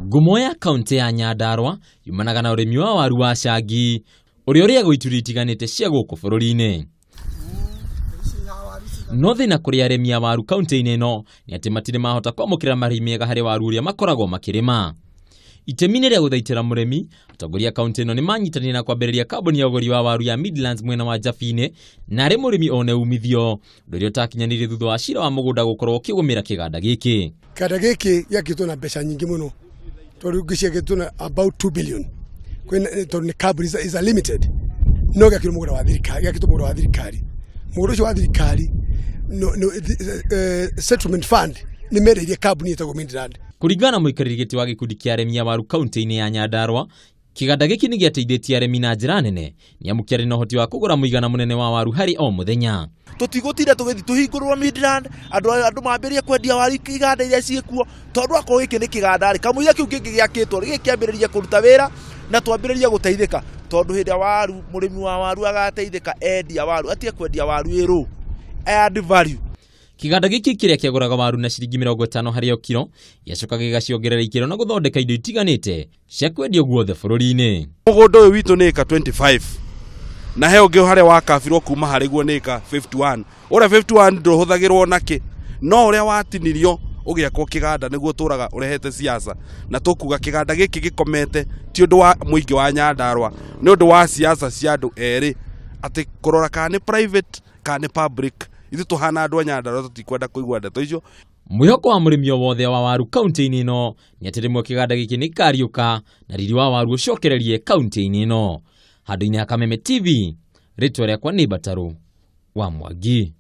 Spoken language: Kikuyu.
Ngumo ya kaunti ya Nyandarua yumanaga na ũrĩmi wa waru wa cangi ũrĩa ũrĩagwo ituri itiganĩte cia gũkũ bũrũri-inĩ. No thĩna kũrĩ arĩmi a waru kaunti-inĩ ĩno nĩ atĩ matirĩ mahota kwamũkĩra marĩhi mega harĩ waru ũrĩa makoragwo makĩrĩma. Itemi-inĩ rĩa gũthaitĩra mũrĩmi, atongoria a kaunti ĩno nĩ manyitanĩire na kwambĩrĩria kambuni ya ũgũri wa waru ya Midlands mwena wa Njabini na arĩ mũrĩmi one umithio, ũndũ ũrĩa ũtakinyanĩire thutha wa cira wa mũgũnda gũkorwo ũkĩgũmĩra kĩganda gĩkĩ. Kĩganda gĩkĩ gĩakĩtwo na mbeca nyingĩ mũno tondũ gĩciakĩtwo na about 2 billion kwĩna tondũ nĩ kambuni is a limited no gĩakĩrwo mũgũnda wa thirikari, gĩakĩtwo mũgũnda wa thirikari. Mũgũnda ũcio wa thirikari no, no, settlement fund nĩ mendeirie kambuni ĩtagwo Midland. Kũringana na mũikarĩri gĩtĩ wa gĩkundi kĩa arĩmi a waru kaunti-inĩ ya Nyandarua, kĩganda gĩkĩ nĩ gĩateithĩtie arĩmi na njĩra nene nĩ amu kĩarĩ na ũhoti wa kũgũra mũigana mũnene wa waru harĩ o mũthenya. Tũtigũtinda tũgĩthiĩ tũhingũrĩrwo Midland, andũ mambĩrĩrie kwendia waru iganda iria ciĩkuo, tondũ akorwo gĩkĩ nĩ kĩganda rĩ, kamũira kĩu kĩngĩ gĩakĩtwo rĩ, gĩkĩambĩrĩria kũruta wĩra na twambĩrĩrie gũteithĩka, tondũ hĩndĩ ĩrĩa waru, mũrĩmi wa waru agateithĩka endia waru, atige kwendia waru ĩ raw, add value. Kĩganda gĩkĩ kĩrĩa kĩagũraga waru na ciringi 50 harĩ o kiro, gĩacoka gĩgaciongerera ikĩro na gũthondeka indo itiganĩte cia kwendio guothe bũrũri-inĩ. Mũgũnda ũyũ witũ nĩ ĩka 25 na he ũngĩ harĩa wakabirwo kuma harĩ guo nĩ ĩka 51. Ũrĩa 51 ndũhũthagĩrwo nakĩ, no ũrĩa watinirio ũgĩakwo kĩganda nĩguo tũraga ũrehete siasa, na tũkuga kĩganda gĩkĩ gĩkomete ti ũndũ wa mũingĩ wa Nyandarua, nĩ ũndũ wa siasa cia andũ erĩ, atĩ kũrora kana nĩ private kana nĩ public. Ithuĩ tũhana andũ a Nyandarua tũtikwenda kũigua ndeto icio. Mwĩhoko wa mũrĩmi o wothe wa waru kaunti-inĩ ĩno nĩ atĩ rĩmwe kĩganda gĩkĩ nĩ gĩkariũka na riri wa waru ũcokererie kaunti-inĩ ĩno. Handũ-inĩ ha Kameme TV, rĩtwa rĩakwa nĩ Mbatarũ wa Mwangi.